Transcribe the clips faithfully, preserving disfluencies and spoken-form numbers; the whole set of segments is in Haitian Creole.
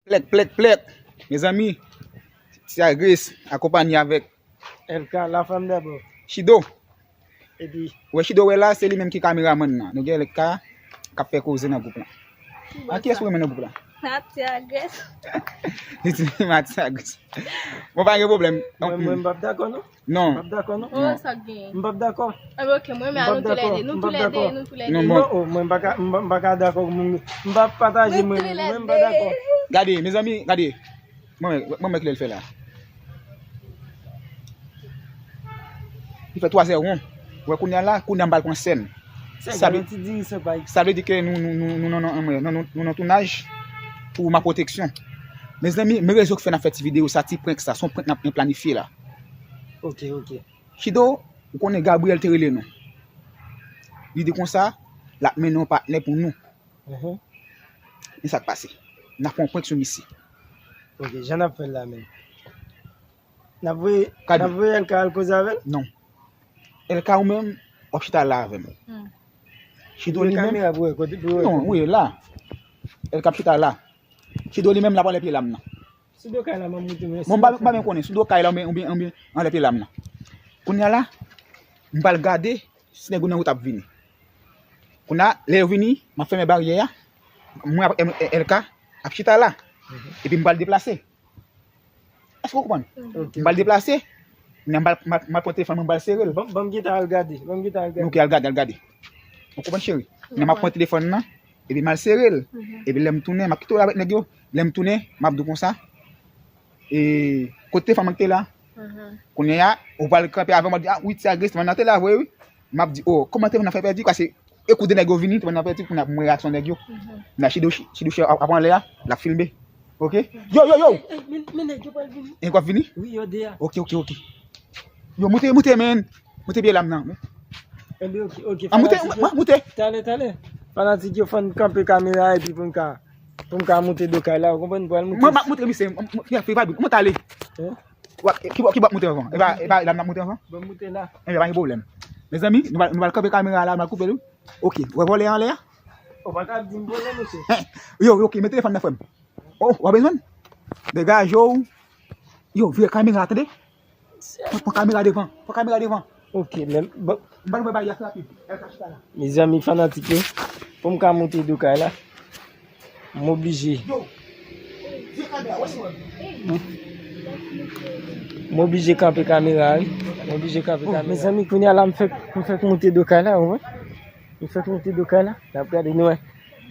Plèk, plèk, plèk. Mezanmi, Tia Grace akonpanye avèk L K, la femme d'abord. Chido. Epi, ou wè Chido wè la, se li menm ki kameramann nan. Nou gen L K k ap fè koze nan gwoup lan. A kiyès ou renmen nan gwoup lan? Matia Grace. Li di Matia Grace. Bon, pa gen pwoblèm. Mwen, mwen, m p ap dakò, non. Non. M p ap dakò, non. Oh, sa k genyen? M p ap dakò. Ah, ok, mwen, men nou toulède, nou toulède, nou toulède. Non, bon. Non, oh, mwen, m pa ka, m pa, m pa ka dakò moun. M p ap pataje, mwen, mwen, m pa dakò. Gade, mezanmi, gade. Mwen, mwen, mwen, kilè l fè la? Li fè twazè won. Wè, kounye a la, kounye a m pral pran sèn. Sa vle, sa vle di ke nou, nou, nou, nou, nou, nou, nou, nou, nou nan tounaj pou ma pwoteksyon. Mezanmi, men rezon k fè n ap fè ti videyo sa, ti prank sa, se yon prank n ap planifye la. Ok, ok. Chido, ou konnen Gabriel te rele nou. Li di konsa, l ap mennen yon patnè pou nou. Mhm. Men sa k pase. N ap fè yon prank sou misye. Ok, jan n ap fè l la menm. N ap voye, n ap voye L K al koze avè l? Non. L K ou menm, w ap chita la avè m. Hmm. Chido li menm. Kamera pou wè kote pou wè. Non, wi, la. L K ap chita la. Chido li menm, l ap anlè pye lam nan. Sou do kay la, m ap moute, men. Bon, m pa, m pa byen konnen. Sou do kay la, oubyen, oubyen, oubyen anlè pye lam nan. Kounye a la, m pral gade si nèg yo nan wout ap vini. Kounye a, lè yo vini, m ap fèmen baryè a. Mwen ap, M-, L K ap chita la. Mhm. Epi m pral deplase. Èske w konprann? Ok, m pral deplase. Kounye a m pral, m pral, m pral pran telefòn mwen, m pral sere l. Ban m, ban m gentan al gade. Ban m gentan al gade. Ok, al gade, al gade. Ou konprann, cheri? Kounye a m ap pran telefòn nan, epi m al sere l. Mhm. Epi lè m tounen, m ap kite w la avèk nèg yo. Lè m tounen, m ap di w konsa. E, kote fanm an ki te la? Mhm. Kounye a, ou pral kanpe avè m, w ap di, "Ah, wi, Tia Grace, fanm nan te la vre, wi." M ap di, "Oh, kòman te fanm nan fè pèdi?" Paske, e kou de nèg yo vini, te fanm nan fè pèdi, kounye a pou m wè reyaksyon nèg yo. Mhm. Nan Chido, Chido ap, ap anlè a, l ap filme. Ok? Yo, yo, yo! Eh, eh, men, men nèg yo pral vini. Nèg w ap vini? Wi, yo de a. Ok, ok, ok. Yo, moute, moute, men. Moute pye lam nan. Enben, ok, ok, ah, moute, fanatik yo. Moute, moute. Talè, talè. Fanatik yo, fò n kanpe kamera epi pou n ka, pou n ka moute do kay la, ou konprann, pou al moute. Mwen, m ap moute misye, m, m, m, fè, fè, fè, mwen t ale. Hein? Wa, ki bò, ki bò moute anvan? E pa, e pa lam nan moute anvan? Bon, moute la. Enben, pa gen pwoblèm. Mezanmi, nou pral, nou pral kanpe kamera la, nou pral koupe l, wi. Ok, wè vòlè anlè a? Ou pa ka di m vòlè, mesye. Hein? Yo, yo, ok, met telefòn nan, frè m. Oh, w ap bezwen? Degaje w. Yo, vire kamera, tande? Pran, pran kamera devan. Pran kamera devan. Ok, men, bon. M pral ouvè baryè a rapid. L K chita la. Mezanmi, fanatik yo, pou m ka moute do kay la, m oblije. Yo, vire kamera, wè si w wè m. M oblije kanpe kamera a, wi. M oblije kanpe kamera. Oh, mezanmi, kounye a la, m fèk, m fèk moute do kay la, ou wè. M fèk moute do kay la. N ap gade, nou wè.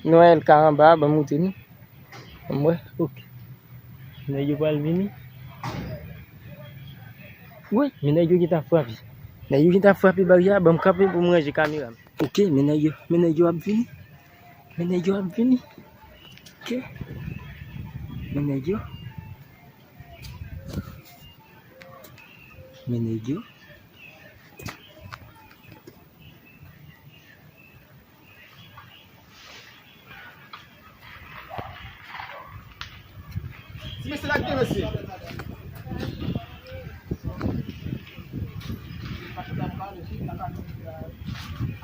Nou wè L K anba a, ban m moute nou. Mwen, ok. Nèg yo pral vini. Wi, men nèg yo gentan frape. Nèg yo gentan frape baryè a, ban m kanpe pou m ranje kamera m. Ok, men nèg yo, men nèg yo ap vini. Men nèg yo ap vini. Ok. Men nèg yo. Men nèg yo. Ti mesye la, ki te mesye?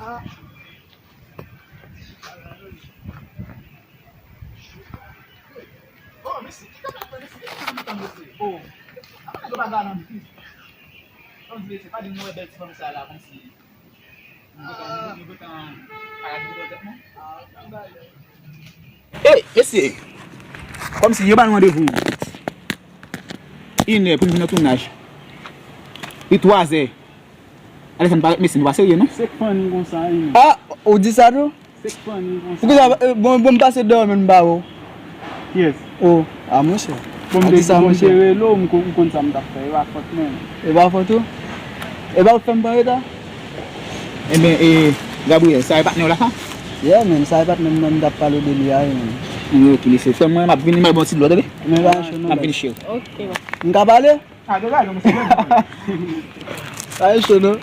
Ah. Oh, mesye, ki kanpe, mesye, ki kanpe, mesye? Oh. Apa yo pa gade anplis? Kòmsi, mesye, pa di nou wè bèl ti fanm sa la, kòmsi. Ey, mesye! Kòmsi yo ba nou randevou inè pou n vin nan tounaj. Li twazè. Alèzan, nou pa ret, mesye, nou pa serye, non? Se k funny konsa, wi. Ah, ou di sa tou? Se k funny konsa. Poukisa, eh, bon, bon, m pase deyò, men m pa wè w. Kiyès? Oh, ah, monchè. Bon, m te, bon, m te rele w, m ko-, m konn sa m t ap fè. E pa fòt mwen. E pa fòt ou? E pa ou k fè m pran reta? Ebyen, e, Gabriel, sa e patnè w la, sa? Yeah, man, sa e patnè m nan, m t ap pale w de li a, wi, man. Wi, ok, mesye. Frè mwen, m ap vini, m al ba w ti dlo, tande? Men pa cho non, m ap vini, cheri. Ok, bye. M ka pale? Ah, degaje w, mesye. Pa cho non.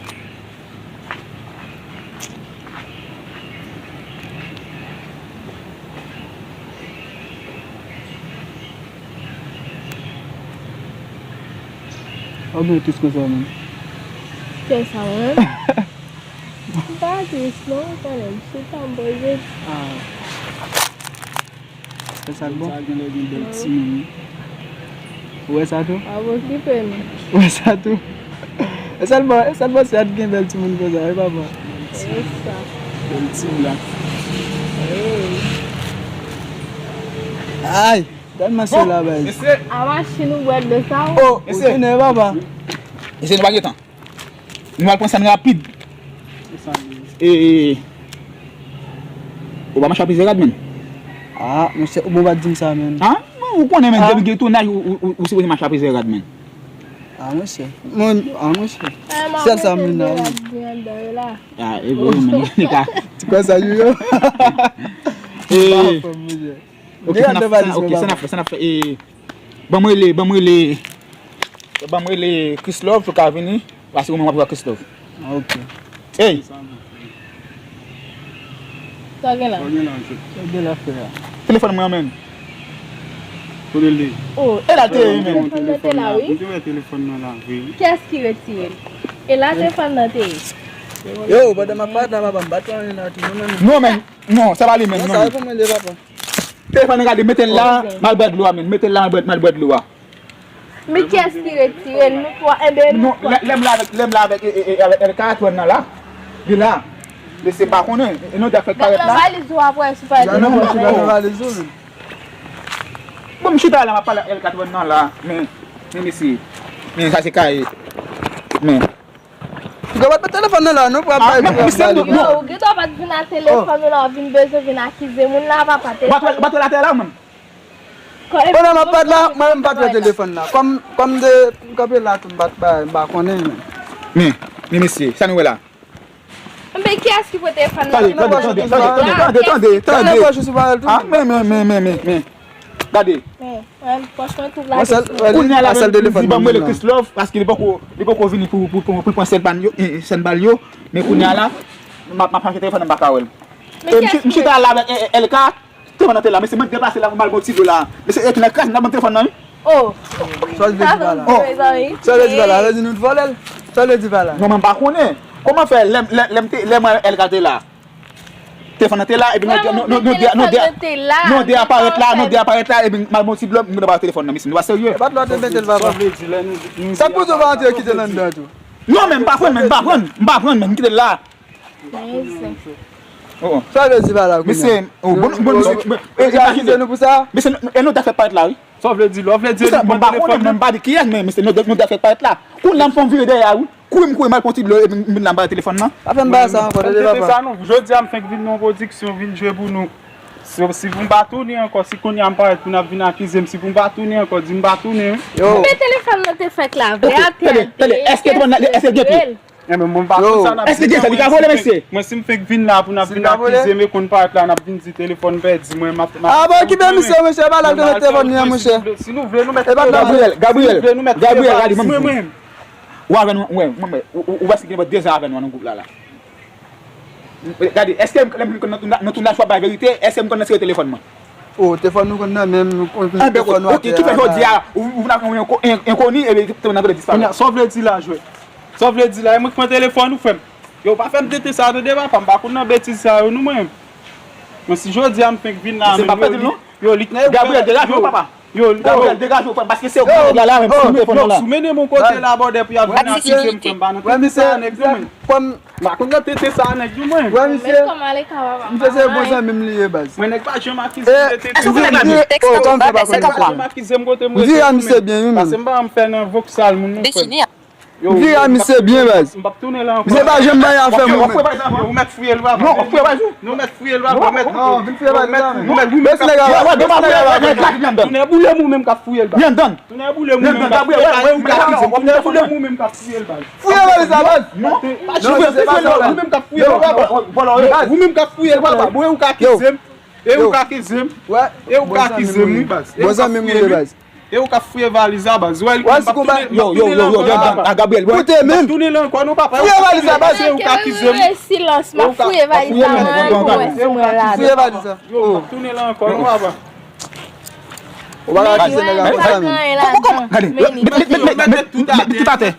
Ou byen tris konsa, man? Kiyès sa, mwen menm? M pa tris, non, kanmenm. Chita, m poze. Ah. Sa k bon? Sa gen lè gen bèl timoun, wi. Ou wè sa tou? W ap okipe nou. Ou wè sa tou? E sèlman, e sèlman si a t gen bèl timoun konsa, wi, papa. E sa. Bèl timoun la. Ay, gad masye la, baz. Mesye. A machin ou bwè dlo sa, wi. Oh, ou tounen, papa. Mesye, nou pa gen tan. Nou al pran sa n rapid. E, e, e. Ou pa mache a plizyè rad, menn. Ah, monchè, ou bon pa t di m sa, menn. Ah, ou konnen, menn, depi gen tounaj, ou, ou, ou, ou sipoze mache a plizyè rad, menn. Ah, monchè. Mwen, ah, monchè. Sèl sa, menn, la, wi. Ah, e vre, menn, li ka. Ti kòsa, yo, yo. E. Ok, sa n ap fè, ok, sa n ap fè, sa n ap fè, e, ban m rele, ban m rele, ban m rele Chrislove pou l ka vini, paske mwen m ap wè Chrislove. Ah, ok. Ey! Sa gen la? Sa gen la, frè? Telefòn mwen an, menn. Kote l te ye? Oh, e la l te ye, menn. Telefòn nan te la, wi. M te wè telefòn nan la, vre, wi. Kiyès ki retire l? E la telefòn nan te ye. Yo, pandan m ap pale la, papa, m pa t wè anyen la tou, non, menn. Non, menn. Non, sa pa li menm, non, menn. Telefòn nan gade, mete l la, m al bwè dlo a, menn. Mete l la, m al bwè, m al bwè dlo a. Men kiyès ki retire l? Nou twa, enben, nou twa. Non, lè, lè m la avèk, lè m la avèk, e, e, e, avèk L K a twòn nan la. Li la. Mesye pa konnen. E nou te fèk parèt la. Gad nan valiz ou apre, si pa. Gad nan valiz ou, menn. Bon, m chita la, m ap pale ak L K a twòn nan la. Men, men mesye. Men sa se kaye. Men. Piga w ap met telefòn nan la, non, pou ap bay, pou ap bay. Yo, ou gen dwa pa t vin ak telefòn ou la, w vin bezwen vin akize moun la, papa, telefòn. Ou pa t wè l atè la, menm? Pandan m ap pale la, mwen menm m pa t wè telefòn la. Kòm, kòm de, m kanpe la tou, m pa t bay, m pa konnen, menm. Men, men mesye, sa nou wè la? Men kiyès ki pote telefòn nan? Tande, tande, tande, tande, tande, tande, tande. Ah, men, men, men, men, men, men. Gade. Kounye a la, menm, li di ban m rele Chrislove, paske li poko, li poko vini pou, pou, pou, pou pran sèt bal yo, eh, eh, sèt bal yo. Men kounye a la, m ap, m ap chache telefòn nan, m pa ka wè l. E m chita la avèk, eh, eh, L K, telefòn nan te la, mesye, mwen deplase la pou m al bon ti dlo la. Mesye, e tounen kras nan bon telefòn nan, wi. Oh. Sa w vle di pa la? Oh. Sa w vle di pa la? Sa vle di nou t vòlè l? Sa w vle di pa la? Non, mwen pa konnen. Kòman fè lè, lè, lè m te, lè mwen L K te la? Telefòn nan te la, epi nou, nou, nou, nou, nou, nou, nou de a parèt la, nou de a parèt la, epi m al bon ti dlo, nou pa telefòn nan, mesye, nou pa serye. E pa t lò te mete l, papa. Sa k poze w pa antre kite l anndan tou? Non, men m pa pran, men m pa pran, m pa pran, men m kite l la. Oh. Sa w vle di pa la, kounye a? Mesye, oh, bon, bon, mesye, e, e, akize nou pou sa? Mesye, e nou te fèk parèt la, wi. Sa w vle di, lè w vle di, bon, m pa konnen, men m pa di kiyès, men, mesye, nou, nou te fèk parèt la. Kounye a m fè m vire dèyè a, wi. Kouri m kouri m al pran ti dlo epi m vin la m ba telefòn nan. Pa fè m bagay sa ankò, tande papa. Jodi a m fenk vin nan yon pwodiksyon, vin jwe pou nou. Si, si pou m pa tounen ankò, si kounye a m parèt pou n ap vin akize m, si pou m pa tounen ankò, di m pa tounen, wi. Yo. Men telefòn nan te fèk la vre, atè a te ye. Tande, tande, èske telefòn nan, èske gen pye? Enben, mwen m pa konn sa n ap di. Èske gen sa li ka vole, mesye? Mwen, si m fenk vin la pou n ap vin akize m, e konn parèt la, n ap vin di telefòn pèdi, mwen, m ap, m ap. Ah, bon, kite misye, mesye, pa la, te met telefòn li an, monchè. Si nou vle, nou met telefòn. Gabriel, Gabriel, Gabriel, gade, ban m di w. Ou avè nou, wè, mwen, mwen, ou, ou, ou wè si gen de zan avè nou nan gwoup la, la. Gade, èske lè m konn nan, nan tounaj w ap bay verite, èske m konn retire telefòn mwen? Oh, telefòn nou konn nan men m, nou konn telefòn nou atè a. Enben, ok, ki fè jodi a, ou, ou vin ak yon enko-, en-, enkoni, epi telefòn nan vle disparèt? Kounye a, sa w vle di la, jwè? Sa w vle di la, e mwen k pran telefòn ou, frè m? Yo, pa fè m tete sa, tande, papa, m pa konn nan betiz sa yo, non, mwen. Men si jodi a m fenk vin la, men yo, li, yo, li t nan Gabriel, degaje w, papa. Yo, Gabriel, degaje w, frè m, paske se yo ki la, la, menm, si nou telefòn nan la. Si w mennen m yon kote la, bòdè, pou y ap vin akize m, frè m, pa nan tete sa, nèg yo, men. M pa konn nan tete sa, nèg yo, mwen. Wè, misye. Misye se bon zanmi m li ye, baz. Mwen, nèg pa janm akize m de tete. Èske w konn nèg la, menm? Oh, kòm fè pa konn misye. Janm akize m kote m rete, men. M vire a misye byen, wi, menm. Pase m pa janm fè nan vòksal moun, non, frè m. Yo, m vire a misye byen, baz. M p ap tounen la ankò. Misye pa janm bay afè mwen, menm. Yo, ou mèt fouye l, papa. Non, ou fouye, baz. Non, ou mèt fouye l, papa. Ou mèt, non, vin fouye, baz. Ou mèt, ou mèt, ou mèt. Tounen boule m ou menm k ap fouye l, baz. Tounen boule m ou menm k ap fouye l, baz. Tounen boule m ou menm k ap fouye l, baz. Tounen boule m ou menm k ap fouye l, baz. Fouye valiz la, baz. Non, pa janm fouye, fouye l, ou menm k ap fouye l, baz. Ou menm k ap fouye l, papa. Bon, e ou k akize m. E ou k akize m, wi, baz. E ou k ap fouye, baz. E ou k ap fouye valiz la, baz. Wè, m p ap tounen, m p ap tounen la ankò, non, papa. M p ap tounen la ankò, non, papa. Fouye valiz la, baz. E ou k akize m. Silans, m ap fouye valiz la. Fouye valiz la. Yo, m p ap tounen la ankò, non, papa. Ou pa ka kite nèg la konsa, menm. Gade, met, met, met, met, met tout atè.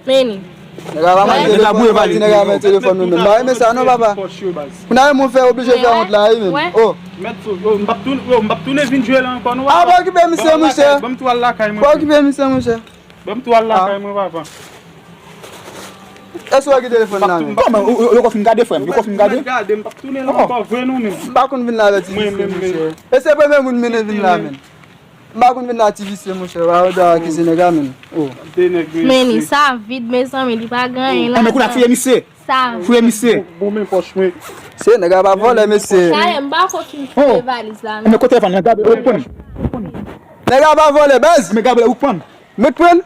Meni. Nèg la pa mande telefòn, nèg la pa mande telefòn nou menm. Ba, men sa non, papa. Pou n al moun fè oblije fè wont la, wi, menm. Oh. Mèt sou, yo, m p ap tounen, yo, m p ap tounen vin jwe la ankò, non, papa. Ah, pa okipe misye, monchè. Ban m tou al lakay mwen. Pa okipe misye, monchè. Ban m tou al lakay mwen, papa. Èske w wè ki telefòn la, men? Kòman? Yo, yo, yo ko fin gade, frè m? Yo ko fin gade? Yo mèt gade, m p ap tounen la ankò, vre non, menm. M pa konn vin la avèk ti visye, monchè. E se premye moun mennen vin la, menm. M pa konn vin la ti visye, monchè. Wa, w dwe akize nèg la, menm. Oh. Men li sa vid, mezanmi, li pa gen anyen la. Men kou la fouye misye. Sa. Fouye misye. Bon, men pòch mwen. Se nèg la pa vòlè, mesye. Sa ye, m pa ko fin fouye valiz la, non. Men kote telefòn nan, gade, ou pran. Nèg la pa vòlè, baz. Men gade, ou pran. Mwen pran.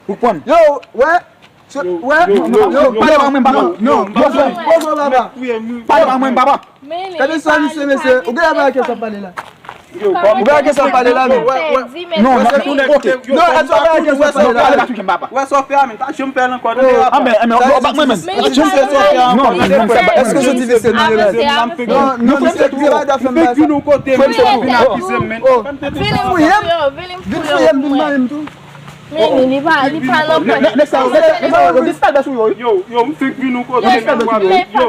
Ou pran. Yo, wè. Wè. Yo, yo, yo, pale pa mwen, papa. Non, non, non, papa. Pale pa mwen, papa. Gade sa misye, mesye. Ou gen bagay ke sa pale la? Ou gen bagay ke sa pale la, men. Non, non, ok. Non, èske ou gen bagay ke sa pale la? Pale pa touche m, papa. Wè sa w fè a, men. Pa janm fè l ankò, tande, papa. Ah, men, men, ou bat mwen, men. Pa janm fè sa w fè a ankò, tande, frè m. Èske w soti visye nou ye, men? Non, non, misye, misye pa ta fè m bagay sa. Vin yon kote, men. Vin fouye m. Vin fouye m, vin manyen m tou. Men li, li pa, li pa nan pwen. Nèg sa yo, nèg sa yo, yo disparet sou yo, wi. Yo, yo, m fenk vin yon kote, men, yo,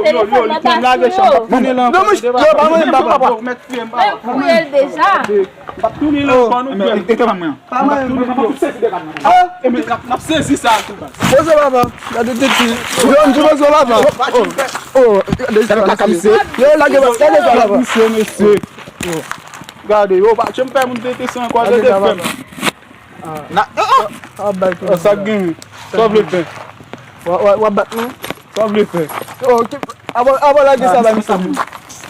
yo, yo, li fenk lage chanm, m ap tounen la ankò. Non, mouch, yo, pa mwen, papa. Yo mèt fouye m, papa. Men fouye l deja. M ap tounen la ankò, nou frè. E te pa mwen. Pa mwen, papa. M ap sezi de gad nan. Ah, e men, n ap, n ap sezi sa tou, baz. Poze, papa. Gade tete. Yo, m di poze, papa. Oh, oh, gade sa, misye. Yo, lage, gade sa, papa. Misye, mesye. Gade, yo, pa janm fè moun tete sa ankò, tande, frè m. Na, oh, oh. Sa k gen? Sa w vle fè? W ap bat mwen? Sa w vle fè? Oh, ki, avan, avan lage sa bay misye.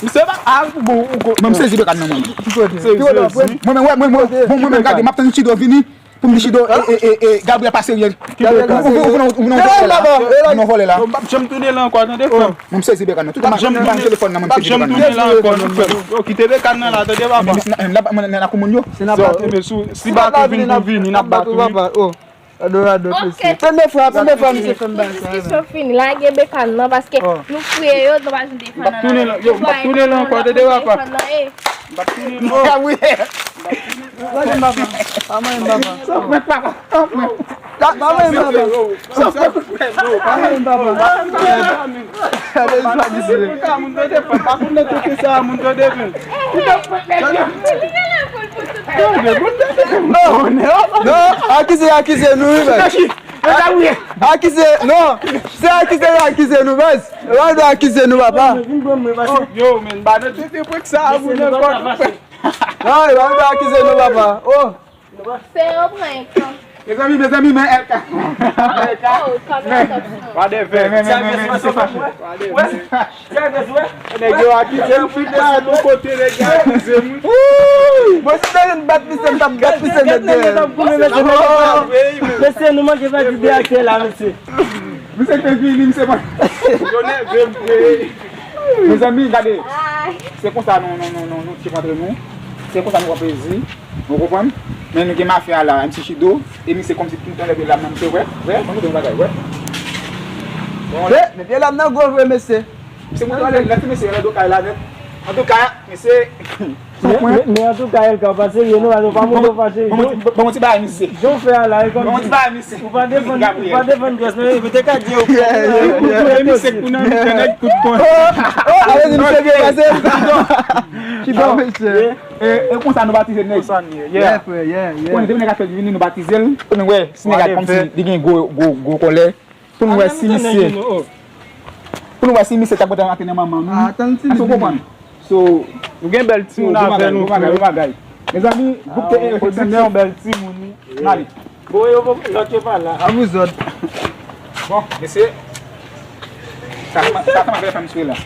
Misye pa, a, bon, ou ko. Mwen, m sezi de kad nan mwen. Ki kote? Ki kote w ap pran? Mwen, mwen, mwen, mwen, bon, mwen menm gade, m ap tann Chido vini pou m di Chido, e, e, e, e, Gabriel pa serye. Gabriel pa serye. Ou, ou, ou, ou, ou, ou vòlè la. Ou vòlè la. Yo, m p ap janm tounen la ankò, tande, frè m. Mwen, m sezi Bekan nan. Tout moun, m pran telefòn nan, mwen, m sezi Bekan nan. Yo, kite Bekan nan la, tande, papa. Mwen, mwen, mwen, lakou moun yo. Se nan plato. Men si, si bato vin pou vini, n ap bat ou, wi. Adorado, mesye. Premye fwa, premye fwa, misye fè m bagay sa. Diskisyon fini. Lage Bekan nan, paske nou fouye yo, nou pa janm te fè nan la. Yo, m p ap tounen la ankò, tande, papa. M p ap tounen la. Gabriel. Pa manyen m, papa. Pa manyen m, papa. Pa manyen m, papa. Pa manyen m, papa. Gade sa misye. Pa konn nan tete sa, moun, tande, men. Non, non, akize, akize nou, wi, baz. Akize, non. Se akize, akize nou, baz. Yo, pa dwe akize nou, papa. Yo, men, ba nan tete prank sa, moun, ankò. Non, yo pa dwe akize nou, papa. Oh. Se yo prank. Mezanmi, mezanmi, men L K. L K. Oh, kamera top son. Whatever. Men, men, men, men, men, se fache. Whatever. Nèg yo akize m, tout bagay, tout kote, nèg yo akize m. Mwen, si te vin bat misye, m t ap bat misye nèt dèyè. Mesye, nou manke fè di de aktè la, mesye. Misye te vini, misye pa. Yo nève m vre. Mezanmi, gade. Se konsa nou, nou, nou, nou, nou tchip antre nou. Se konsa nou pran plezi. Ou konprann? Men nou gen mafya a la, M C Chido. E misye kòmsi tout tan lè l ap nan misye, wè, wè, mwen montre yon bagay, wè. Wè, men pye l ap nan gwo vre, mesye. Misye montre lè, lè ti mesye, lè do kay la nèt. Antouka, mesye. Men, men, men antouka, L K, pa serye, non, pa montre w fache. Bon, bon, bon, ti bagay, misye. Jan w fè a la, e kòmsi. Bon, ti bagay, misye. Ou pa defann, ou pa defann pyès, non, e, te ka di yo. Misye kou nan mitan nèg tout bon. Oh, ale di misye byen pase. Ki bon, mesye. E, e konsa nou batize nèg. Konsa nou ye, yeah. Yeah, frè, yeah, yeah. Konnen depi nèg ap fè vini, nou batize l. Konnen, wè, si nèg ap kòmsi li gen gwo, gwo, gwo kòlè. Pou nou wè si misye, pou nou wè si misye t ap mete antre nan manman nou. Èske w konprann? So, nou gen bèl timoun avè nou, bon bagay, bon bagay. Mezanmi, gwoup te efektivman yon bèl timoun, wi. N ale. Bon, yo, bon, lòt yo pa la. A vous autres. Bon, mesye. Sa kòman, sa kòman fè fanm sou la?